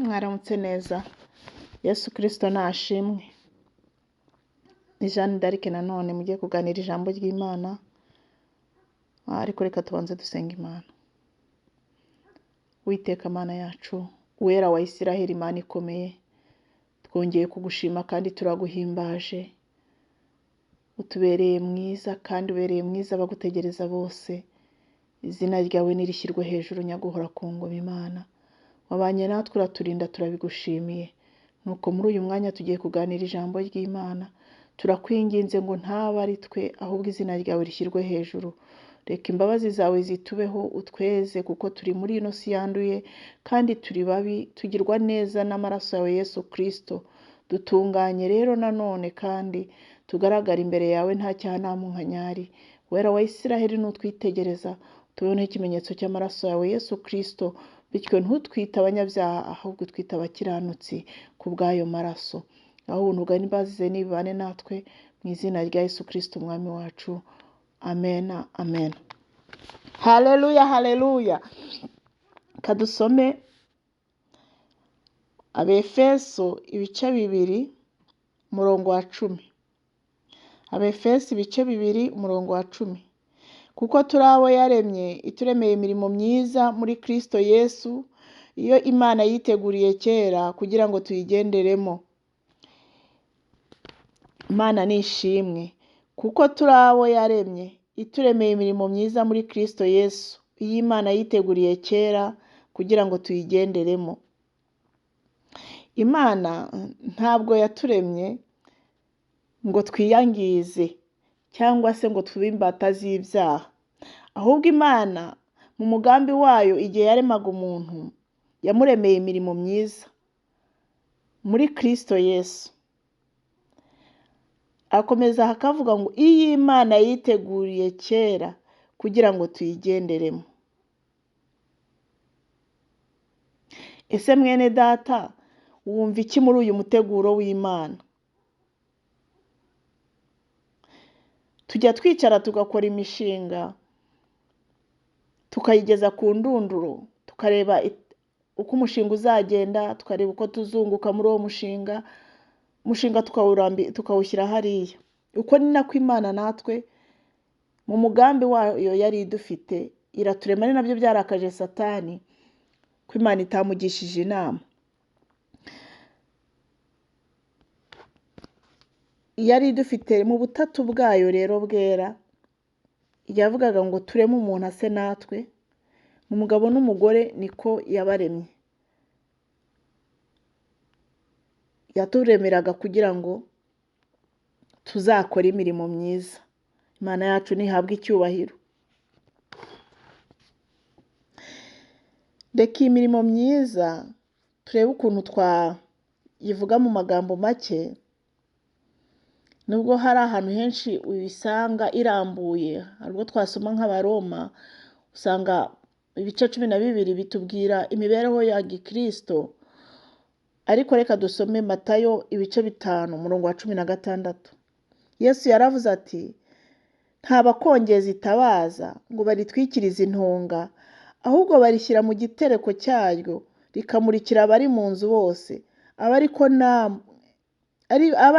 Mwaramutse neza, Yesu Kristo nashimwe. Ni Jeanne d'Arc nanone mugiye kuganira ijambo ry'Imana, ariko reka tubanze dusenga Imana. Uwiteka Mana yacu, Uwera wa Isiraheli, Imana ikomeye, twongeye kugushima kandi turaguhimbaje. Utubereye mwiza kandi ubereye mwiza abagutegereza bose. Izina ryawe nirishyirwe hejuru, nyaguhora ku ngoma Imana. Wabanye natwe uraturinda, turabigushimiye. Nuko muri uyu mwanya tugiye kuganira ijambo ry'Imana. Turakwinginze ngo ntaba ari twe, ahubwo izina ryawe rishyirwe hejuru. Reka imbabazi zawe zitubeho, utweze, kuko turi muri ino si yanduye kandi turi babi, tugirwa neza n'amaraso yawe Yesu Kristo. Dutunganye rero nanone kandi tugaragara imbere yawe nta cyaha nta munkanyari. Wera wa Isiraheli, nutwitegereza tuboneho ikimenyetso cy'amaraso yawe Yesu Kristo, bityo ntutwite abanyabyaha ahubwo utwite abakiranutsi ku bw'ayo maraso. Aho ubuntu bwawe n'imbabazi zawe nibibane natwe mu izina rya Yesu Kristo umwami wacu. Amen, amen. Haleluya, haleluya. Kadusome Abefeso ibice 2 umurongo wa 10. Abefeso ibice 2 umurongo wa 10. Kuko turi abo yaremye, ituremeye imirimo myiza muri Kristo Yesu, iyo Imana yiteguriye kera kugira ngo tuyigenderemo. Imana ni ishimwe, kuko turi abo yaremye, ituremeye imirimo myiza muri Kristo Yesu, iyo Imana yiteguriye kera kugira ngo tuyigenderemo. Imana ntabwo yaturemye ngo twiyangize cyangwa se ngo tube imbata z'ibyaha, ahubwo Imana mu mugambi wayo igihe yaremaga umuntu yamuremeye imirimo myiza muri Kristo Yesu. Akomeza akavuga ngo iyo Imana yiteguriye kera kugira ngo tuyigenderemo. Ese mwene data, wumva iki muri uyu muteguro w'Imana? Tujya twicara tugakora imishinga, tukayigeza ku ndunduro, tukareba uko umushinga uzagenda, tukareba uko tuzunguka muri uwo mushinga, umushinga tukawushyira hariya. Uko ni nako Imana natwe mu mugambi wayo yari idufite, iraturema. Ari nabyo byarakaje Satani ko Imana itamugishije inama. Yari idufite mu butatu bwayo rero bwera, yavugaga ngo tureme umuntu ase natwe, umugabo n'umugore niko yabaremye. Yaturemeraga kugira ngo tuzakore imirimo myiza. Imana yacu ntihabwe icyubahiro. Reka iyi mirimo myiza turebe ukuntu twayivuga mu magambo make, nubwo hari ahantu henshi uyisanga irambuye. Hari ubwo twasoma nk'Abaroma, usanga ibice 12 bitubwira imibereho ya Gikristo, ariko reka dusome Matayo ibice 5 umurongo wa 16. Yesu yaravuze ati, nta bakongeza itabaza ngo baritwikirize intonga, ahubwo barishyira mu gitereko cyaryo, rikamurikira abari mu nzu bose. Aba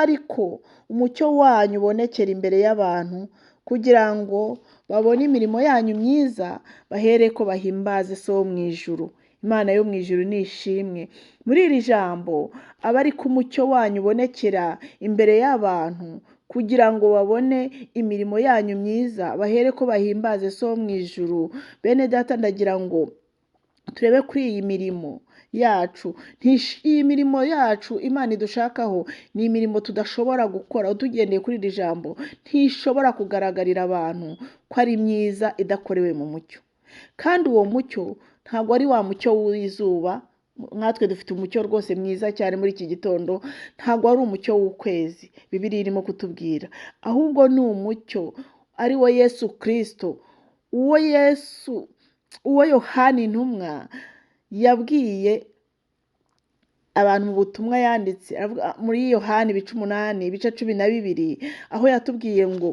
ariko umucyo wanyu ubonekera imbere y'abantu, kugira ngo babone imirimo yanyu myiza, bahereko bahimbaze So wo mu ijuru. Imana yo mu ijuru ni ishimwe. Muri iri jambo, aba ariko umucyo wanyu ubonekera imbere y'abantu, kugira ngo babone imirimo yanyu myiza, bahereko bahimbaze So wo mu ijuru. Bene data, ndagira ngo turebe kuri iyi mirimo yacu. Iyi mirimo yacu Imana idushakaho ni imirimo tudashobora gukora tugendeye kuri iri jambo, ntishobora kugaragarira abantu ko ari myiza idakorewe mu mucyo. Kandi uwo mucyo ntabwo ari wa mucyo w'izuba, nkatwe dufite umucyo rwose mwiza cyane muri iki gitondo, ntabwo ari umucyo w'ukwezi Bibiliya irimo kutubwira, ahubwo ni umucyo ari wo Yesu Kristo, uwo Yesu, uwo Yohani intumwa yabwiye abantu mu butumwa yanditse muri Yohani ibice 8 ibice 12, aho yatubwiye ngo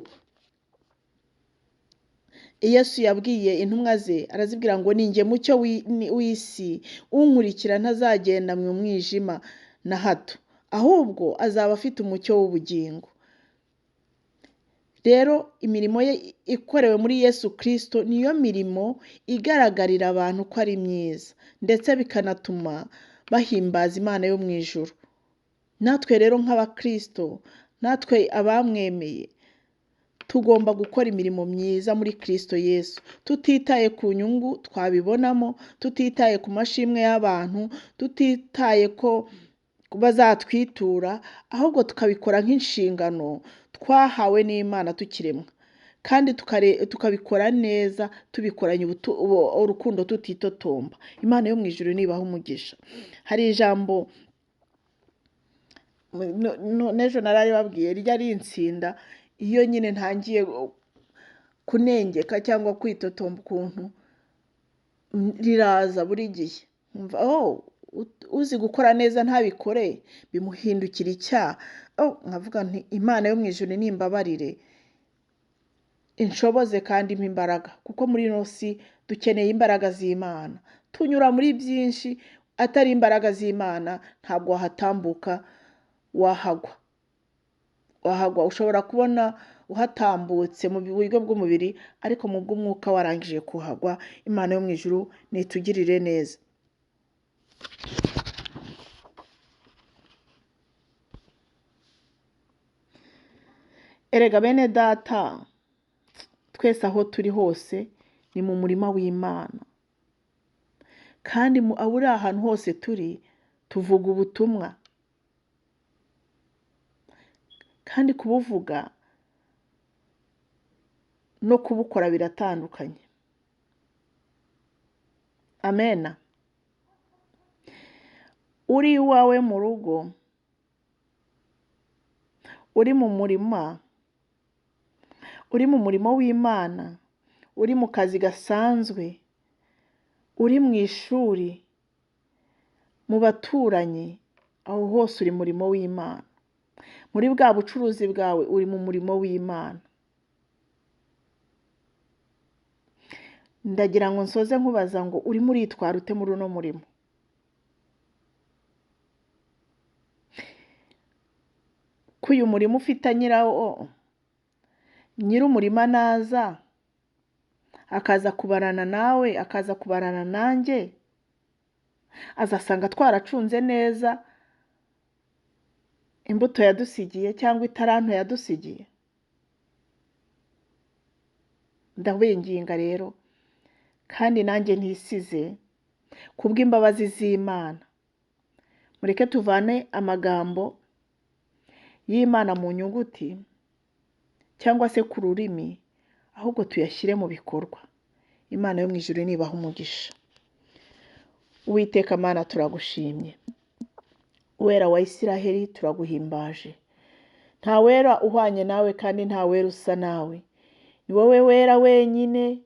Yesu yabwiye intumwa ze arazibwira ngo ni njye mucyo w'isi, unkurikira ntazagenda mu mwijima na hato, ahubwo azaba afite umucyo w'ubugingo. Rero imirimo ye ikorewe muri Yesu Kristo niyo mirimo igaragarira abantu ko ari myiza, ndetse bikanatuma bahimbaza Imana yo mu ijuru. Natwe rero nk'abakristo, natwe abamwemeye, tugomba gukora imirimo myiza muri Kristo Yesu, tutitaye ku nyungu twabibonamo, tutitaye ku mashimwe y'abantu, tutitaye ko bazatwitura, ahubwo tukabikora nk'inshingano twahawe n'Imana tukiremwa, kandi tukabikora neza, tubikoranye urukundo tutitotomba. Imana yo mu ijuru nibaha umugisha. Hari ijambo n'ejo nararibabwiye rijya rinsinda iyo nyine ntangiye kunengeka cyangwa kwitotomba ukuntu, riraza buri gihe. Nkumva, oh, uzi gukora neza ntabikore bimuhindukira icyaha. Oh, nkavuga nti Imana yo mu ijuru nimbabarire, inshoboze kandi impe imbaraga, kuko muri ino si dukeneye imbaraga z'Imana. Tunyura muri byinshi, atari imbaraga z'Imana ntabwo wahatambuka, wahagwa. Wahagwa, ushobora kubona uhatambutse mu buryo bw'umubiri, ariko mu bw'umwuka warangije kuhagwa. Imana yo mu ijuru nitugirire neza. Erega bene data, twese aho turi hose ni mu murima w'Imana, kandi aho uri ahantu hose turi tuvuga ubutumwa, kandi kubuvuga no kubukora biratandukanye. Amena. Uri iwawe mu rugo, uri mu murima, uri mu murimo w'Imana, uri mu kazi gasanzwe, uri mu ishuri, mu baturanyi, aho hose uri murimo w'Imana. Muri bwa bucuruzi bwawe uri mu murimo w'Imana. Ndagira ngo nsoze nkubaza ngo urimo uritwara ute muri uno murimo? Ko uyu murimo ufite nyirawo, nyir'umurima naza akaza kubarana nawe, akaza kubarana nanjye, azasanga twaracunze neza imbuto yadusigiye cyangwa itaranto yadusigiye. Ndabinginga rero, kandi nanjye ntisize, kubw'imbabazi z'Imana, mureke tuvane amagambo y'Imana mu nyuguti cyangwa se ku rurimi, ahubwo tuyashyire mu bikorwa. Imana yo mu ijuru nibaha umugisha. Uwiteka Mana, turagushimye. Uwera wa Isiraheli, turaguhimbaje. Nta wera uhwanye nawe, kandi nta wera usa nawe. Ni wowe wera wenyine,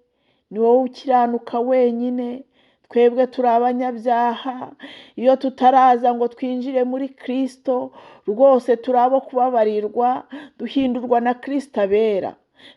ni wowe ukiranuka wenyine. Twebwe turi abanyabyaha, iyo tutaraza ngo twinjire muri Kristo, rwose turi abo kubabarirwa, duhindurwa na Kristo abera.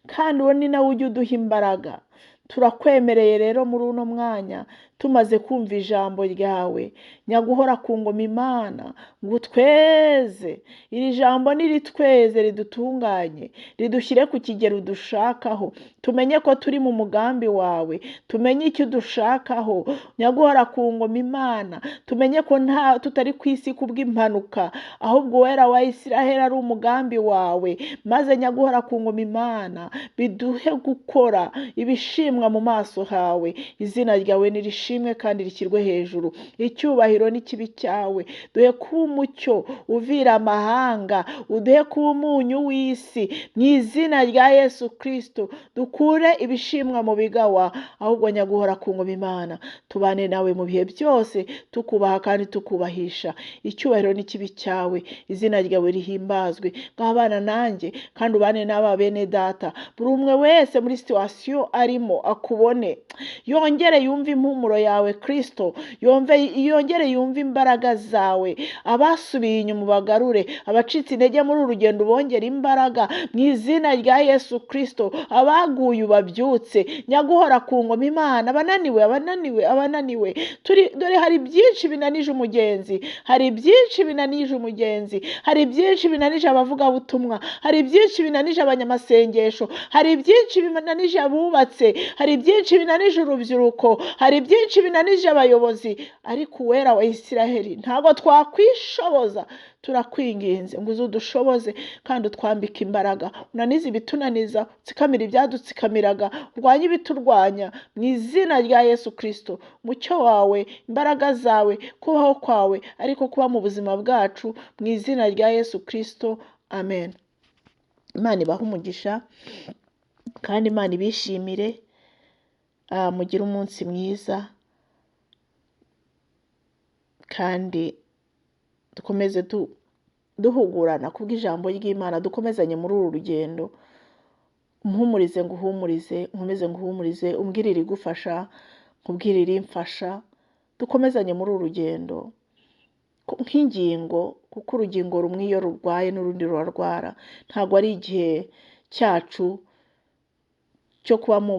Kandi uwo ni nawe ujya uduha imbaraga. Turakwemereye rero muri uno mwanya, tumaze kumva ijambo ryawe, nyaguhora ku ngoma Imana, ngo utweze. Iri jambo niritweze, ridutunganye, ridushyire ku kigero udushakaho, tumenye ko turi mu mugambi wawe, tumenye icyo udushakaho. Nyaguhora ku ngoma Imana, tumenye ko nta tutari ku isi kubw'impanuka, ahubwo Uwera wa Isiraheli ari umugambi wawe. Maze nyaguhora ku ngoma Imana, biduhe gukora ibishimwa mu maso hawe. Izina ryawe nirishimwe kandi rishyirwe hejuru. Icyubahiro n'ikibi cyawe. Duhe kuba umucyo uvira amahanga, uduhe kuba umunyu w'isi. Mu izina rya Yesu Kristo, dukure ibishimwa mu bigawa, ahubwo nyaguhora ku ngoma Imana, tubane nawe mu bihe byose, tukubaha kandi tukubahisha. Icyubahiro n'ikibi cyawe, izina ryawe rihimbazwe. Ngabana nanjye kandi ubane n'aba bene data, buri umwe wese muri situwasiyo arimo akubone, yongere yumve impumuro impumuro yawe Kristo, yongere yumve imbaraga zawe. Abasubiye inyuma ubagarure, abacitse intege muri uru rugendo ubongere imbaraga mu izina rya Yesu Kristo. Abaguye ubabyutse, nyaguhora ku ngoma Imana, abananiwe, abananiwe, abananiwe. Dore hari byinshi binanije umugenzi, hari byinshi binanije umugenzi, hari byinshi binanije abavugabutumwa, hari byinshi binanije abanyamasengesho, hari byinshi binanije abubatse, hari byinshi binanije urubyiruko, hari byinshi binanije abayobozi. Ariko Uwera wa Isiraheli, ntabwo twakwishoboza, turakwinginze ngo uze udushoboze kandi utwambike imbaraga, unanize ibitunaniza, utsikamire ibyadutsikamiraga, urwanye ibiturwanya mu izina rya Yesu Kristo. Umucyo wawe, imbaraga zawe, kubaho kwawe, ariko kuba mu buzima bwacu mu izina rya Yesu Kristo, amen. Imana ibahe umugisha kandi Imana ibishimire, mugire umunsi mwiza kandi dukomeze duhugurana kubw'ijambo ry'Imana, dukomezanye muri uru rugendo. Umpumurize nguhumurize, nkomeze nguhumurize, umbwire irigufasha, nkubwire irimfasha, dukomezanye muri uru rugendo nk'ingingo, kuko urugingo rumwe iyo rurwaye n'urundi rurarwara. Ntabwo ari igihe cyacu cyo kuba mu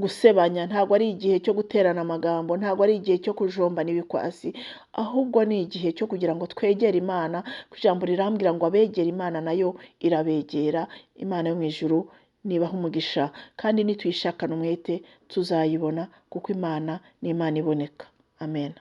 gusebanya, ntabwo ari igihe cyo guterana amagambo, ntabwo ari igihe cyo kujombana ibikwasi, ahubwo ni igihe cyo kugira ngo twegere Imana. Kuko ijambo rirambwira ngo abegera Imana nayo irabegera. Imana yo mu ijuru nibaha umugisha, kandi nituyishakana umwete tuzayibona, kuko Imana ni Imana iboneka. Amen.